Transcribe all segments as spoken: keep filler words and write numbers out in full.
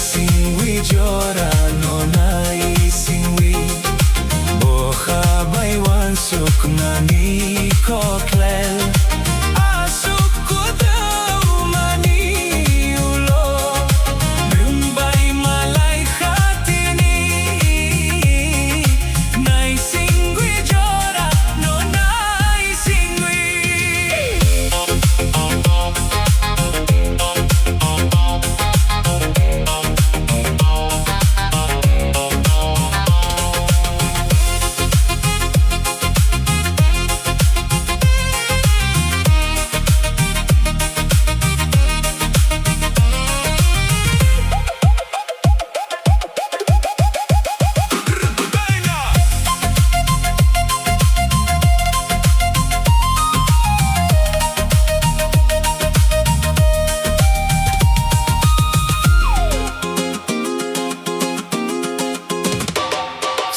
Singwi jora no nai singwi, bokha bai uansuknani kokhlel. Aswk kwdwmani ulo nwng bai malai kha tini. Nai singwi jora no nai singwi.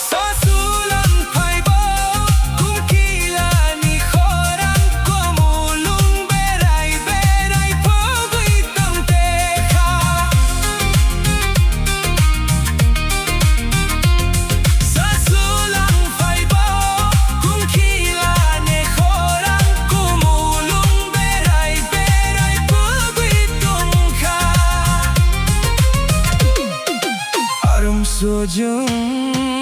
Sasulang phaibo, kungkilani khorang kumulung berai berai phogwi tongtekha. Sasulang phaibo, kungkilani khorang kumulung berai berai phogwi tongkha. Arum sujung.